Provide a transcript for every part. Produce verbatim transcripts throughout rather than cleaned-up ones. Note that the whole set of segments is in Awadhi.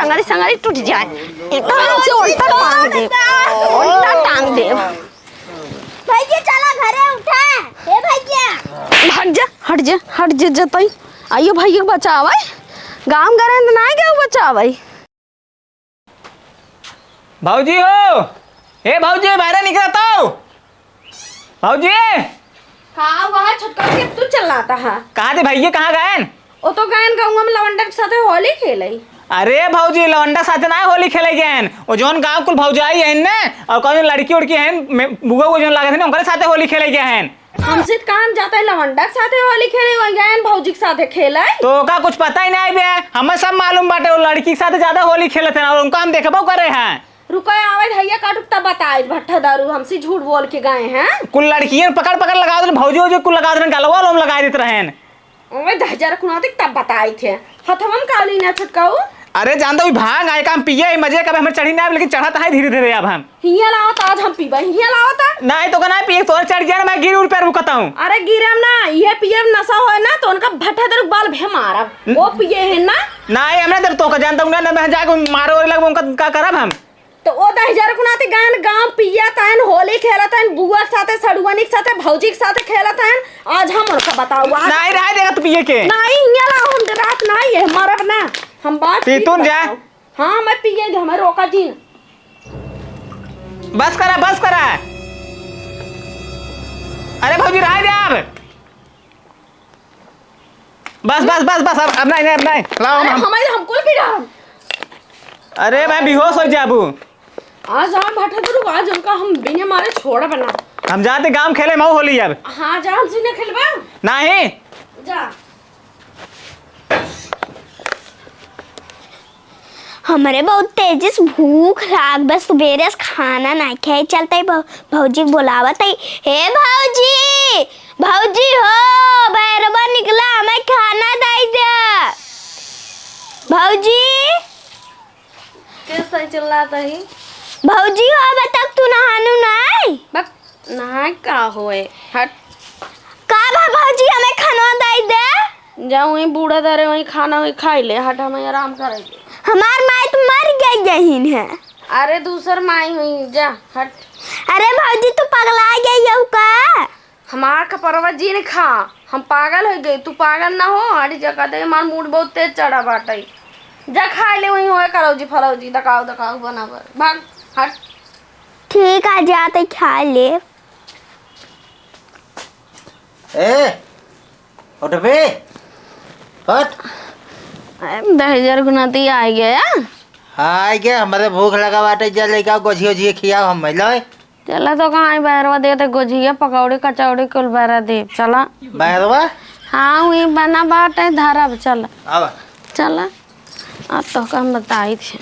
संगरी, संगरी टूट जाए। एकदम से उल्टा टांग दे, उल्टा टांग दे। भैया, चला घरे उठा। ए भैया। हट जा, हट जा, हट जा, जतई। आइयो भैया के बचावे। गाँव गरंद ना गए बचावे। भौजी हो, ए भौजी, बाहर निकला तो। भौजी। का हुआ है छोटका के तू चिल्लाता है? कहा थे भैया, कहाँ गएन? ओ तो गएन गौवा में लवंडा के साथे होली खेले। अरे भौजी, लवंडा साथे ना होली खेले गएन, ओ जौन गाँव कुल भौजाई हैं ने, और कौन लड़की उड़की हैं, बुआ वो जौन लागत है ना, उनके साथे होली खेले गएन। हमसे त काम जाता है लवंडा के साथे होली खेले, वही गएन भौजी के साथे खेले। तो ओका कुछ पता ही नहीं बे, हमें सब मालूम बाटे, वो लड़की के साथे ज्यादा होली खेलत है और उनका हम देखबो करे हैं। रुको, आवे भैया काटुक तब बताए, भट्ठा दारू हमसे झूठ बोल के गए हैं। कुल लड़कियन पकड़ पकड़ लगा देन, भौजी वौजी कुल लगा देन, गलवा लोम लगा देत रहेन। ओए दहजर कुनातिक तब बताई थे, हथवा में काली ना छुटकाऊ। अरे जानता हूँ भांग आए काम पिए ही मजे कब हमें चढ़ी ना, लेकिन चढ़त है धीरे धीरे अब हम। हिया लाओ तो आज हम पीबा, हिया लाओ तो। नहीं तो का ना पिए, तोर चढ़ गया ना, मैं गिर उड़ पे रुकता हूँ। अरे गिरम ना, ये पिए नशा होए ना तो उनका भट्ठा दारू बाल भे मारब। न- वो पिए है ना। नहीं, हमने तो का जानता हूँ ना, ना मैं जाके मारो और लगबो उनका का करब हम। तो ओ दहिजर कुनाती गायन गाँव पिया तैन होली खेलत हन, बुआ के साथे, सड़ुअनी के साथे, भौजी के साथे खेलत हन। आज हम उनका बताओ, आज नहीं रहे देगा तू पिए के। नहीं, हियाँ लाओ, हम रात नहीं है, मरब ना। हम बात पीतून जा। बताओ। हाँ, मैं पिए दे, हमें रोका जी ना। बस करा, बस करा। अरे भौजी, रहे दे अब। बस, बस, बस, बस, अब, अब नहीं, नहीं, अब नहीं। लाओ, अरे, हम, हम हमारे हमको भी डाल। अरे, मैं बेहोश हो जाबू। आज हम भट्ठा दुरुग, आज उनका हम बिना मारे छोड़ब ना। हम जाते गाँव खेले, मऊ होली अब। हाँ, जा, हमसे ना खेलबा। नहीं। जा। हमरे बहुत तेजी से भूख लाग बा, सुबेरे से खाना ना खाए। चलते भौ-, भौजी के बोलावत है। हे भौजी, भौजी हो, भैरवा निकला, हमें खाना दे दे। भौजी। कैसे चिल्लात ही? भौजी हो, अबे तक तू नहानू नाई? बक, नहाए का होए? हट। का भा भौजी, हमें खाना दे दे। जा वहीं बूढ़ा धरे, वहीं खाना वहीं खाई ले, हट, हमें आराम करे दे। हमार माई तो मर गई यहीं है। अरे दूसर माई हुई, जा, हट। अरे भौजी, तू पगला गई हो का? हमार कपरवा जी ने खा, हम पागल हो गए, तू पागल ना हो, हट जगह दे, हमार मूड बहुत तेज चढ़ा बाटे। जा खा ले, वहीं होए करौजी फरौजी, दकाऊ दकाऊ बना बर, भाग, हट। ठीक आ जाते खा ले। ए, उठबे? उठ। अरे, दहिजर गुनाती आ गया। हाँ, आ गया। हमरे भूख लगा बाटे, जा लेके आओ, गोझियो झिए खियाओ हम, लो। चला तो कहाँ है बैरवा, दे दे गोझिया, पकौड़ी, कचौड़ी, कुल बैरा दे। चला। बैरवा? हाँ, वही बना बाटे, धरब, चला। आवा। चला। अब तो हम बताई थे।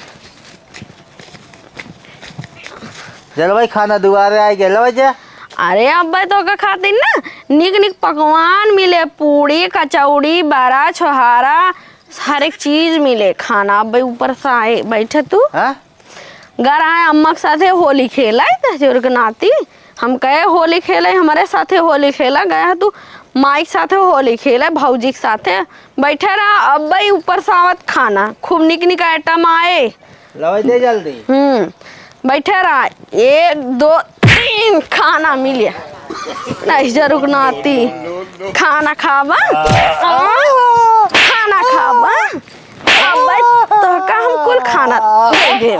चल भाई, खाना दुआरे आ गया, लो जा। अरे अब भाई तो का खातिर ना निक निक पकवान मिले, पूड़ी, कचौड़ी, बड़ा, छोहारा, हर एक चीज मिले खाना। अब भाई ऊपर से आए, बैठे तू। हाँ? घर आए अम्मा के साथे होली खेला, दहिजर के नाती। हम कहे होली खेले, हमारे साथे होली खेला, गया तू माई के साथे होली खेले, भौजी के साथे। बैठे रहा, अब भाई ऊपर से आवत खाना, खूब निक निक आइटम आए। लवई दे जल्दी। हम्म, बैठे रहा, एक, दो, तीन खाना मिले। दहिजर के नाती, खाना खाबा? खाना खाबा? अब भाई तोहका हम कुल खाना दे देब।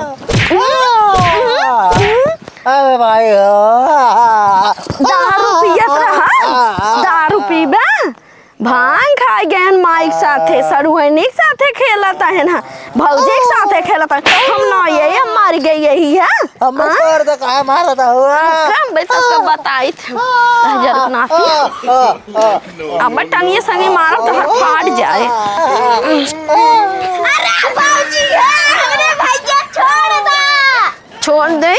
अरे भाई हो। दारू पियत रहा, दारू पीबा? भांग खाए गए हैं माई के साथे, सड़ुहनी के साथे खेलत है ना, भौजी के साथे खेलत है। हम ना ये, ये मर गई यही है। हमें हाँ? छोड़ दे, काहे मारत हुआ? कम बे, सबके बताई थे। दहिजर के नाती। अब टंगिए संगे मारब तो हर फाट जाए। अरे भौजी, हमरे भैया छोड़ दे। छोड़ दे?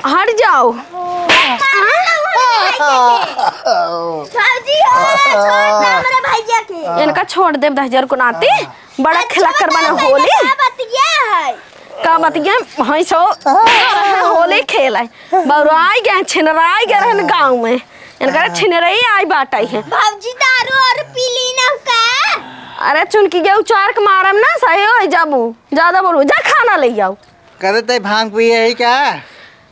हट जाओ। भौजी हो, छोड़ दे हमरे भैया के। इनका छोड़ देब दहिजर के नाती। बड़ा अच्छा, खिलक्कर बना बताओ, होली। का बतिया है? का बतिया है? सो होली खेल है। बौराई गए, छिनराई गए रहन गाँव में। इनका छिनरई आई बाटई है। भौजी दारू और पी ली ना का? अरे चुनकी के उचार के मारम ना, सही होइ जाबू। ज्यादा बोलबू, जा खाना लइ आउ। करे तै भांग पिए ही का?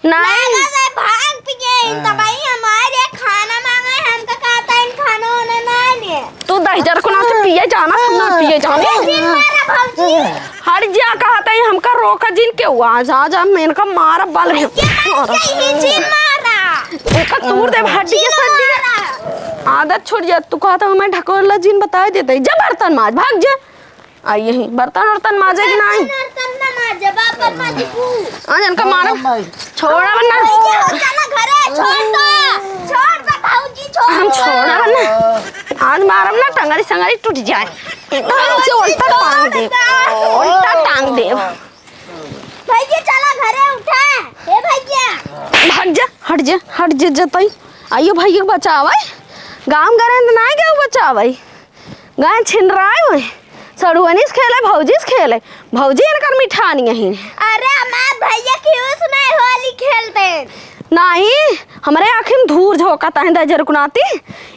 नाहीं। लागत है भांग पिए ही, हाँ। तबही हमारे खाना मांगे, हमका कहत है खाना वाना ना लिए। तू दहिजर को ना तो पिए जाना, तू ना पिए जाने। जिन मारा भौजी। हट जा, कहत है हमका रोका जिन के हुआ। जा, जा, मैं इनका मारा बल में। ये मार सही, जिन मारा। एका तूर देब हड्डी के जिन सड्डी। मारा। आदत छोड़ जा, तू कहत है हमें ढकोला जिन बताइ देत है। जा बर्तन माज, भाग जा। आ यही बर्तन उर्तन माजे कि नाहीं? बर्तन उर्तन ना माजे, बाप पर माजी तू। आज इनका मारब। अम्मा। छोड़ा वरना। भैया, चला घरे, छोड़ दो। छोड़ दो, भौजी, छोड़ हम दो। छोड़ा वरना। आज मारब ना, टंगरी संगरी टूट जाए। एकदम से उल्टा टांग देब। उल्टा टांग देब। भैया, चला घरे उठा। ए भैया। भाग जा, हट जा, हट जा, जतई। आइयो भैया के बचावे। गाँव गरे त नाहीं गए बचावे। गाय छिनराय होय, सड़ुअनी से खेले, भौजी से खेले, भौजी इनकर मिठानी अही। अरे हमार भैया केहू से नाहीं होली खेलते। नाहीं, हमरे आँखी में धूर झोंकत है दहिजर को नाती,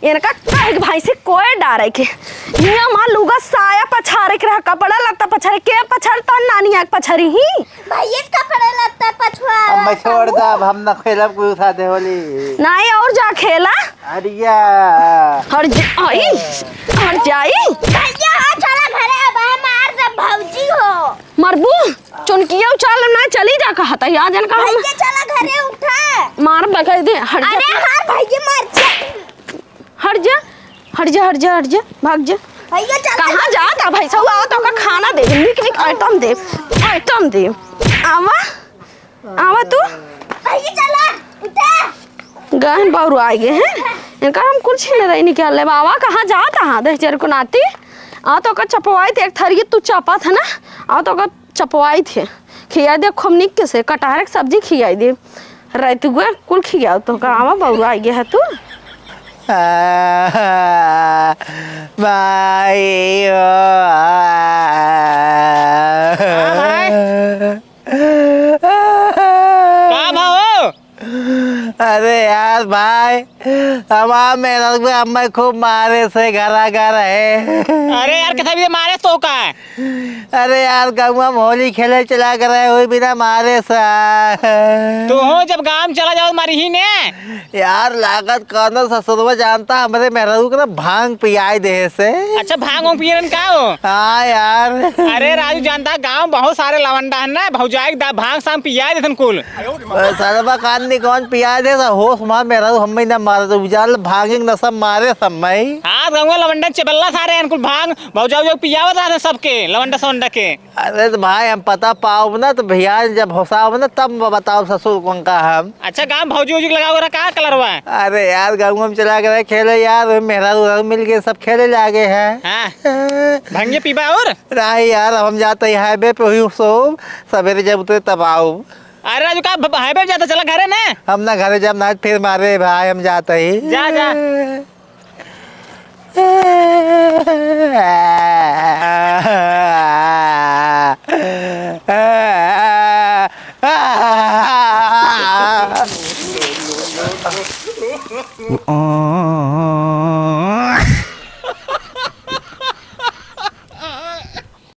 इनका कहे के भाई से कोई डारे के। हियाँ माँ लुगा साया पछारे के रहा, कपड़ा लत्ता पछारे के, पछारे तो नानी आँख पछारी ही। भैया से कपड़ा लत्ता पछुआ। अब मैं छोड़ दा, अब हम ना खेलब कोई साथे होली। नाहीं, और जा खेला। अरिया। हट जा, आई, हट जाई। भैया, हाँ, चला घरे, अब हम मार दे भौजी हो। मरबू, चुनकिया उचाल ना चली जा कहत है, आज इनका हम भैया, चला घरे उठा। मार बगाई दे, हट जा। अरे, मार भैया, मार जा। हट जा, हट जा, हट जा, हट जा, भाग जा। भैया, चला। कहाँ जात है भैंसवा? आओ तो का खाना दे, निक निक आइटम दे, आइटम दे। आवा। आवा तू। भैया चला, उठा। गहन बौराइ गए हैं। इनका हम कुल छिनरई निकाल लेब। आवा, कहाँ जात हा दहिजर को नाती? आ तो का चपवाई थे, एक थरिये तू चपत है ना? आ तो का चपवाई थे। खियाइ दे खूब निक से, कटहर के सब्जी खियाइ दे। रैतुआ कुल खियाउ तो का, आवा बौराइ गए है तू। आ, माई ओ। हाँ भाई। का भा हो? अरे यार भाई, हमार मेहररुआ हमें खूब मारे से घरा घर है। अरे यार, कितना भी मारे तो का है? अरे यार, गौवा में होली खेले चला गए रहे, वही बिना मारे से। तू हो जब गाँव में चला जाओ, मारी ही ने। यार, लागत कौनो ससुरवा जानता हमरे मेहरारू के ना भांग पियाई देहे से। अच्छा, भांग वांग पियन का हो? हाँ यार। अरे राजू, जानता गाँव बहुत सारे लवंडा है ना, भौजाई के दा-, भांग सांग पियाई देथन कुल। अ, सरवा कान निकौन पियाई दे, होश मार मेहरारू हमें ना मारे, तो उजाल भांग के नशा मारे समय। हाँ, गाँव लवंडा चबल्ला सारे हैं कुल भांग, भौजाऊ जो पियावत रहते सबके, लवंडा सवंडा के। अरे तो भाई, हम पता पाउब ना, तो भैया जब होसाउब ना, तब बताउब ससुर कौन का हम। अच्छा, गाँव भौजी उजी के लगाओ रहा, का कलरवा? अरे यार, गाँव में चला गए खेले यार, मेहरारू उहरारू मिल गए, सब खेले लागे हैं। हाँ। भंगे पीबा और? नहीं यार, अब हम जाते ही हाईवे पे हुई सो, सवेरे जब उतरे तब आउब। अरे राजू, का ब-, हाईवे पे जाता, चला घरे ना। हम ना घरे जब ना, फिर मारे भाई, हम जाते ही। जा, जा।